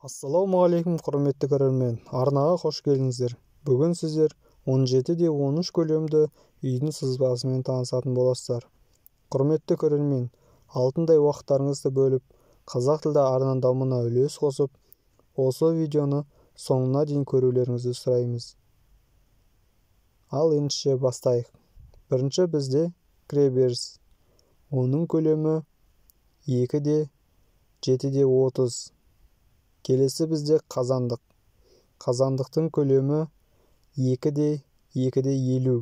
Ассалаумағалейкум, құрметті көрермен! Арнаға қош келдіңіздер. Бүгін сіздер 17 де 13 көлемді үйдің сызбасымен танысатын боласыздар. Құрметті көрермен, алтындай уақыттарыңызды бөліп, қазақ тілді арнаның дамуына үлес қосып, осы видеоны соңына дейін көрулеріңізді сұраймыз. Ал ендеше бастайық. Бірінші бізде кіреберіс. Оның көлемі 2 де 7 де 30. Келесі бізде қазандық. Қазандықтың көлемі 2 де 2 де 50.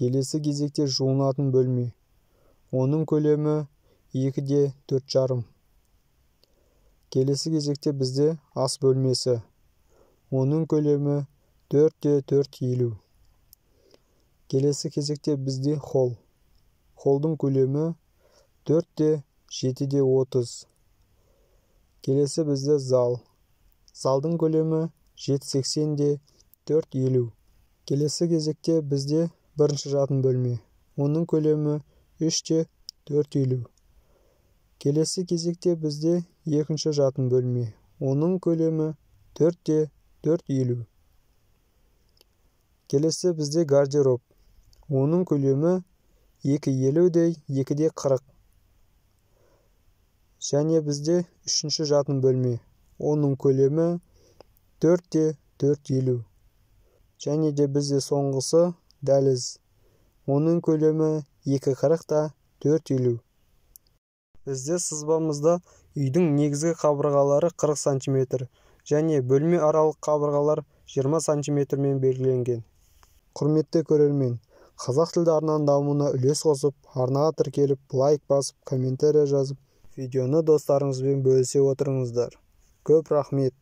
Келесі кезекте жуынатын бөлме. Оның көлемі 2 де 4,5. Келесі кезекте бізде ас бөлмесі. Оның көлемі 4 де 4,50. Келесі кезекте бізде холл. Холдың көлемі 4 де 7 де 30. Келесі бізде зал. Залдың көлемі 7,80 де 4,50. Келесі кезекте бізде бірінші жатын бөлме. Оның көлемі 3 те 4,50. Келесі кезекте бізде екінші жатын бөлме. Оның көлемі 4 те 4,50. Келесі бізде гардероб. Оның көлемі 2,50 де 2 де 40. Және бізде үшінші жатын бөлме. Оның көлемі 4 те 4,50. Және де бізде соңғысы дәліз. Оның көлемі 2,40 та 4,50. Бізде сызбамызда үйдің негізгі қабырғалары 40 сантиметр және бөлме аралық қабырғалар 20 сантиметрмен белгіленген. Құрметті көрермен, қазақ тілді арнаның дамуына үлес қосып, арнаға тіркеліп, лайк басып, комментарий жазып, видеоны достарыңызбен бөлісе отырыңыздар. Көп рахмет.